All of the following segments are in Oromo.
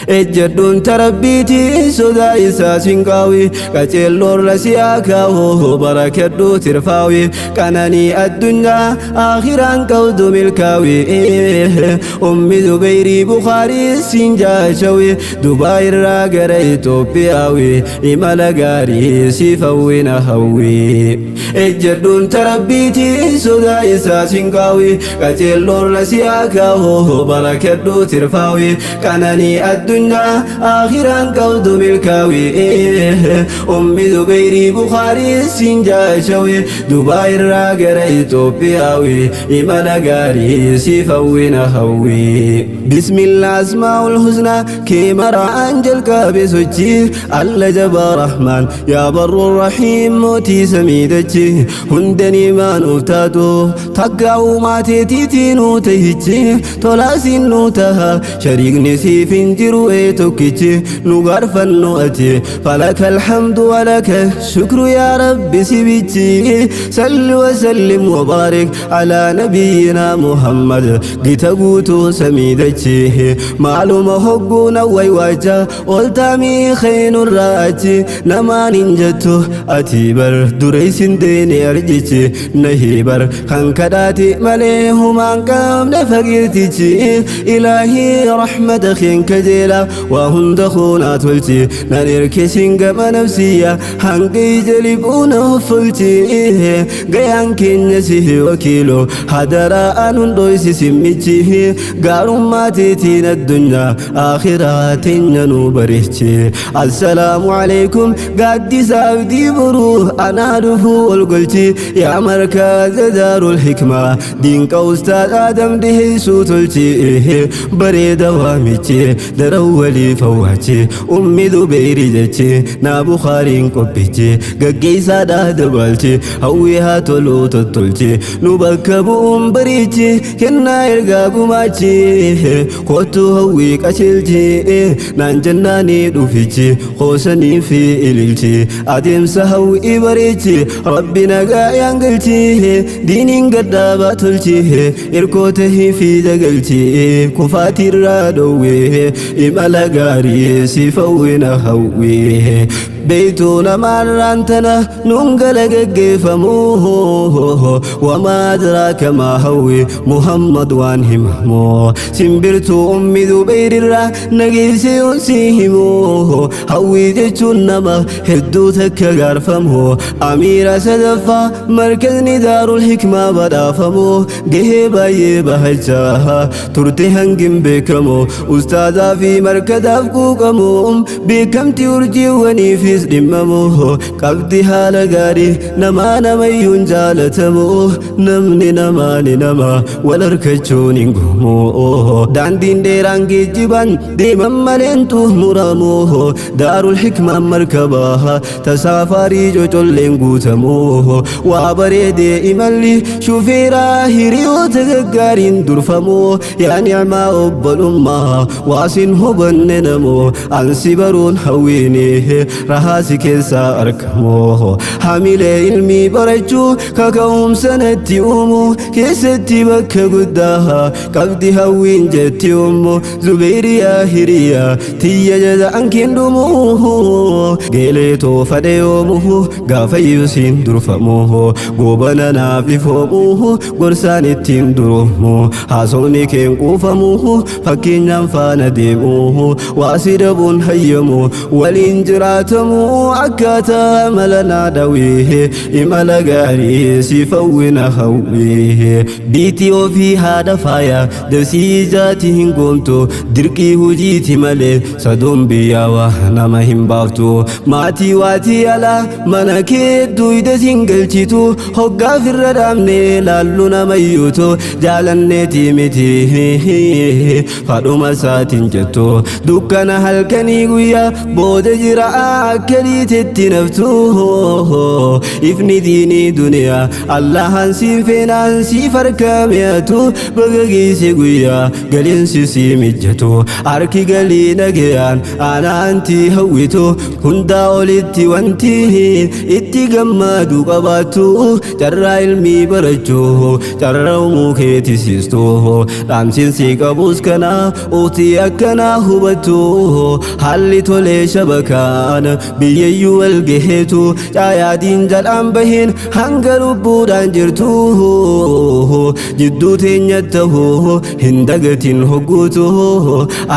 Ejjedhuun tarabbiitii sodaa isaa sinqaawi qaceelloorra si'aa kaa'u barakedhuu tirfaawi qananii addunyaa aakhiraan qabdu milkaawi. Ummi Zubeyrii Bukaarii siin jaashawi Dubaay irraa gara Itoophiyaawi imala gaarii siif hawwina hawwi. Ejjedhuun tarabbiitii sodaa isaa sinqaawi qaceelloorra si'aa kaa'u barakedhuu tirfaawi qananii addunyaa aakhiraan qabdu milkaawi. Ummi Zubeyrii Bukaarii siin jaashawi Dubaay irraa gara Itoophiyaawi imala gaarii siif hawwina hawwi. Bismillah asmaa'ul husnaa kee maraan jalqabe sochii Alla jabaa Rahmaan yaa barru Rahiim mootii samiidachi hundanii maanuuf taatu takka uumaa teetiitii nuu tahichi tolaasiin nuu taha shariikni siif hin jiru ee tokkichi nu gaarfannu ati falaka alhamdu walaka shukru yaa rabbi sibichi salli wasallim wabaarik alaa nabiyyinaa Muhammad gita guutuu samiidachi maaluma hogguu nawway waacha oltaamii keenurraa achi namaan hin jettu ati bar dureysin deene arjichi nahii bar kan kadhaati malee humaan qabne faqiirtichi ilaahii rahmata keen kajeela waa hunda kuunaa tolchi nan erkisin gama nafsiyya hanga ija liquuna hoffolchi gayaan keenya sihi wakiilo hadaraa anun dhoysisin michi gaarummaa teetiin addunyaa akhiraa teenya nu bareechi. Assalaamu alaikum gaaddisa abdii boruu anaa dhufuu ol golchi yaa markaza daarul hikmaa diinqa ustaad Aadam dhiheessuu tolchi bareeda waamichi daran walii fawwaachi ummi Zubeyri jechi naa Bukhaariin qophichi gaggeessaadhaa dabalchi hawwii haa toluu tottolchi nu bakka bu'uun bariichi kennaa ergaa gumaachi kottu hawwii qajeelchi naan jennaanii dhufichi qoosanii fi ililchi adeemsa hawwii bareechi rabbi nagaa yaan galchi diiniin gaddaabaa tolchi irkoota fi dagalchi kufaatiirraa dhowwee imala gaarii siif hawwina hawwii. Beeytuu namaarraan tana nuun gala geggeeffamu wamaa adraaka maa hawwi Muhammad waan himamu simbirtuu ummi Zubeyrirraa nageesse yoon si himu hawwii jechuun nama hedduu takka gaarfamu amiira sadaffaa markazni daarul hikmaa badhaafamu gahee baay'ee bahachaa turte hangin beekamu ustaazaa fi markazaaf quuqamu beekamtii urjiiwwaniifis dhimmamu qabdi haala gaarii namaa namayyuun jaalatamu namni namaani nama wal harkachuun hin gumu daandiin dheeraan geejjibaan deeman maleen xumuramu daarul hikmaan markabaa tasaafarii cocolleen guutamu waa bareedee imalli shufeeraa hiriyoota gaggaariin durfamu yaa nicmaa obbolummaa waasin hubanne namu ansi baruun hawwiini rahaasi keessaa argamu hamilee ilmii barachuu kaka'umsa natti uumu keessatti bakka guddaa qabdi hawwiin jetti ummu Zubeyriyaa hiriyaa tiyya jaza'an kendumu geelee toofadhe yoomu gaafa yuusiin durfamu goobana naaf ifoomu gorsaan ittiin durumu haasofni keen quufamu fakkeenyaan faana deemu waasi dhabuun hayyamu waliin jiraatamu akkaataa mala naa dhawee imala gaarii siif hawwina hawwee. Biitii ofii haadha faaya dabsii ijaati hin goomtu dirqii hujiiti malee sadoon biyyaa waa nama hin baaftu maatii waatii alaa mana kee duyda siin galchitu hoggaaf irra dhaabne laallu namayyuutu jaalanneetii miti fadhuma isaatiin jettu dukkana halkanii guyyaa booda jira. Akka dhiitetti naftu ifni diinii duniyaa Allahan siin feenaan siif harkameetu baga geesse guyyaa galiinsi sii mijjatu harki galii nagayaan anaanti hawwitu hundaa olitti wanti itti gammadu qabaattu carraa ilmii barachuu carraa uumuu keetisiistu dhaamsinsi qabus kana utii akkanaa hubattu haalli tolee shabakaan biyyayyuu wal gaheetu caayaadiin jalaan bahin hanga lubbuudhaan jirtu jidduu teenya ta'uu hin dagatin hogguutu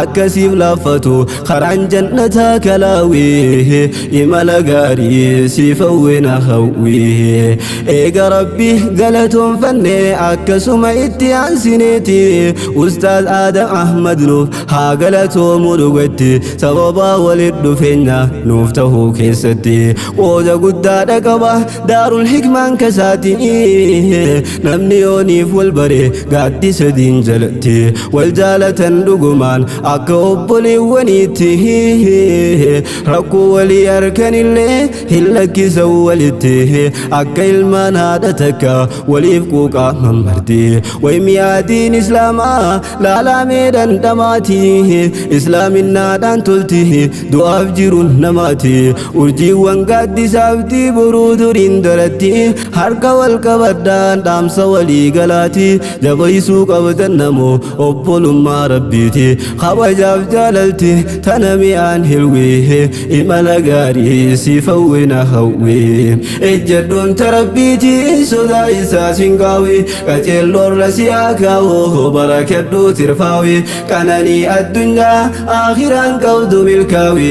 akkasiif laaffatu karaan jannataa kalaawii imala gaarii siif hawwina hawwii eega Rabbi galatoonfanne akkasuma itti aansineeti Ustaaz Aadam Ahmad nuuf haa galatoomu dhugatti sababaa walit dhufeenya nuuf tahuu keessatti qooda guddaadha qaba Daarul Hikmaan kasaati namni yooniif wal bare gaaddisa diin jalatti wal jaalatan dhugumaan akka obboleewwaniitti rakkoo walii harkanillee hin lakkisan walitti akka ilmaan haadha takka waliif quuqaa mammarti way mi'aatiin islaamaa laalamee dhandhamaati islaaminaadhaan tolti du'aaf jiruun namaati urjiiwwan gaaddisaafti boruu duriin daratti harka wal qabadhaan dhaamsa walii galaati jabeessuu qabdan namoo obbolummaa Rabbiiti kabajaaf jaalalti tana mi'aan hilwee imala gaarii siif hawwina hawwee ejjedhuun tarabbiiti sodaa isaa sinqaawi qaceelloorra si akaawoo barakadhuu tirfaawi qananii addunyaa aakhiraan qabdu milkaawi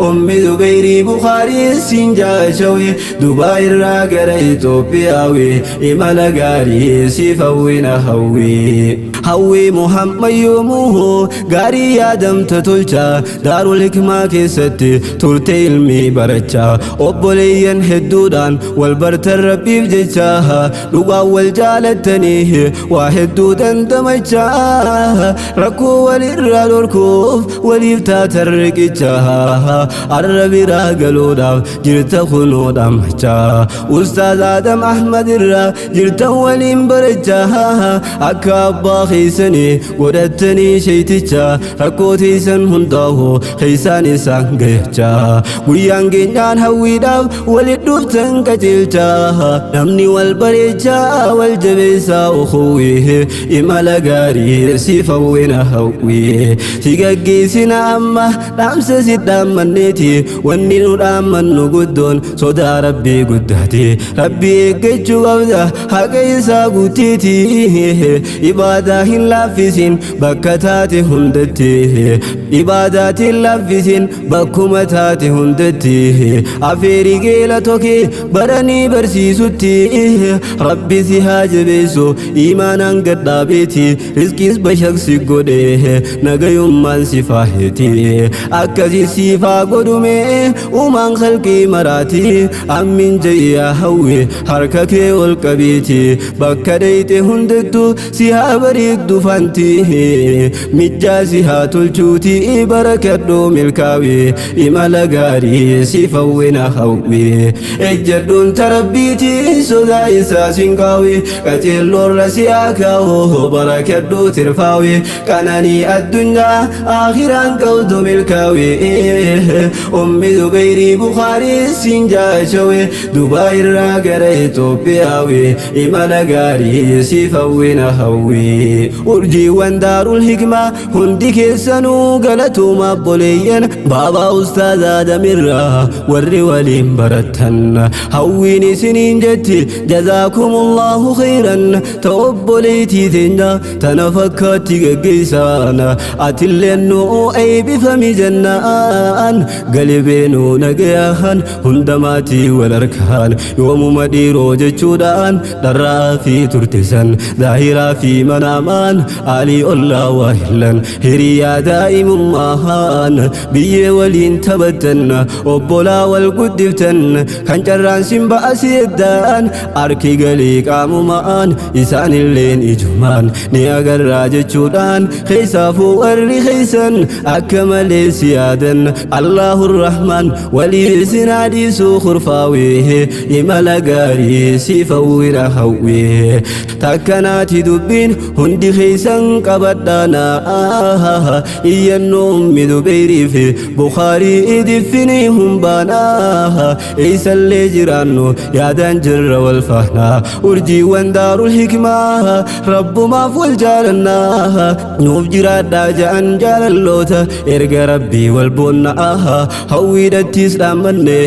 ummi Zubeyrii Bukaarii siin jaashawi Dubaay irraa gara Itoophiyaawi imala gaarii siif hawwina hawwii hawwii Muhammad yoomuu gaarii yaadamta tolcha Daarul Hikmaa keessatti turte ilmii baracha obboleeyyan hedduudhaan wal bartan Rabbiif jecha dhugaan wal jaalattanii waa hedduu dandamacha rakkoo walirraa dhorkuuf waliif taatan riqicha arra biraa galuudhaaf jirta kunoo dhaammacha Ustaaz Aadam Ahmad irraa jirtan waliin baracha akka abbaa keessanii godhattanii sheeyticha rakkoo teessan hundaa'u keessaan isaan gayacha guyyaan geenyaan hawwiidhaaf walit dhuftan qajeelcha namni wal bareecha wal jabeessaa ukhuwwii imala gaarii siif hawwina hawwii si gaggeessina amma dhaamsa si dhaammanneeti wanni nu dhaammannu guddoon sodaa Rabbii guddaati Rabbii eeggachuu qabda haqa isaa guutiiti ibaadaa hin laaffisin bakka taate hundatti ibaadaatiin laaffisin bakkuma taate hundatti afeerii geela tokkee baranii barsiisutti Rabbi si haa jabeessu imaanaan gadhaabeeti rizqiis bashaqsi godhe nagayummaan si faaheeti akkasii siifaa godhume uumaan khalqii maraati ammin jayyaa hawwi harka kee ol qabiiti bakka dheeyte hundattu si haa bareeddu fanti mijjaa si haa tolchuuti barakadhu milkaawi imala gaarii siif hawwina hawwi ejjedhuun tarabbiiti sodaa isaa sinqaawi qaceelloorra si haa kaa'u barakadhu tirfaawi qananii addunyaa aakhiraan qabdu milkaawi ummi Zubeyrii Bukaarii siin jaashawe Dubaay irraa gara Itoophiyaawi imala gaarii siif hawwina hawwi urjiiwwan Daarul Hikmaa hundi keessanuu galatooma obboleeyyan baabaa Ustaaz Aadamirraa warri waliin barattan hawwiin isiniin jetti jazaakumullahu khayran ta obboleeytii teenya tana fakkaatti gaggeessaan atilleen nu eebbifami jennaan galibeenuu nagayahan hundamaatii wal harkaan yoomuma dhiiroo jechuudhaan dharraa fi turtisan zaahiraa fi manaamaan aalii ollaa waa hillan hiriyaa daa'imummaan biyyee waliin taphattan obbolaa wal guddiftan kan carraan sin ba'aseeddaan harki galii qaamumaan isaanilleen ijumaan ni agarraa jechuudhaan keessaafuu warri keessan akka malee si yaadan. Allahu Rahmaan walii isin haa dhiisu kurfaawee, imala gaarii siif hawwina hawwee. Takkanaati dubbiin hundi keessan qabadhaanaa, iyyannoo Ummi Zubeyrii fi Bukaarii idiffinii humbaanaa. Eessallee jiraannu yaadaan jirra wal faanaa, urjiiwwan Daarul Hikmaa rabbumaaf wal jaalannaa. Nuuf jiraadhaa ja'an jaalalloota erga rabbii wal boonnaa, hawwiidhattis dhaammanne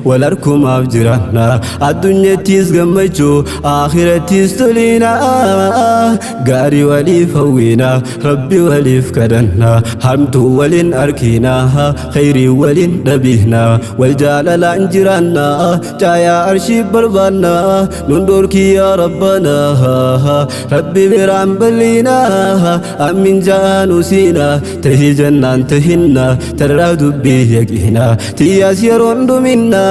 wal harkumaaf jiraanna. Addunyattis gammachuu, akhirattis toliina, gaarii waliif hawwiina, rabbi waliif kadhanna. Hamtuu waliin arkiina, khayrii waliin dhabiina, wal jaalalaan jiraanna, caayaa arshii barbaanna. Nun dhorkii yaa rabbana, rabbi biraan balliina. Amin jaanu siina tahi jannaan tahinna, tarraa dubbii yaqiina tiyyaas yeroon dhuminna.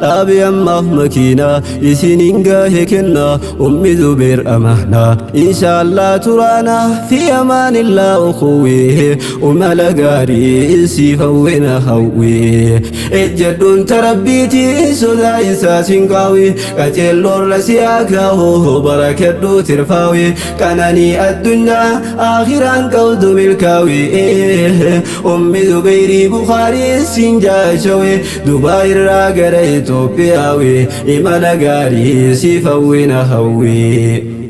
Dhaabi ammaaf makiina isiniin gahe kenna, Ummi Zubeer amaana inshaallah turaana. Fi amaanillaa ukhuwee, umala gaarii siif hawwina hawwee. Ejjedhuun tarabbiiti sodaa isaa sinqaawi, qaceelloorra si'aa kaa'u, barakadhuu tirfaawi, qananii addunyaa akhiraan qabdu milkaawi. Ummi Zubeyrii Bukaarii siin jaashawe, Dubaay irraa gara Itoophiyaawi, imala gaarii siif hawwina hawwi.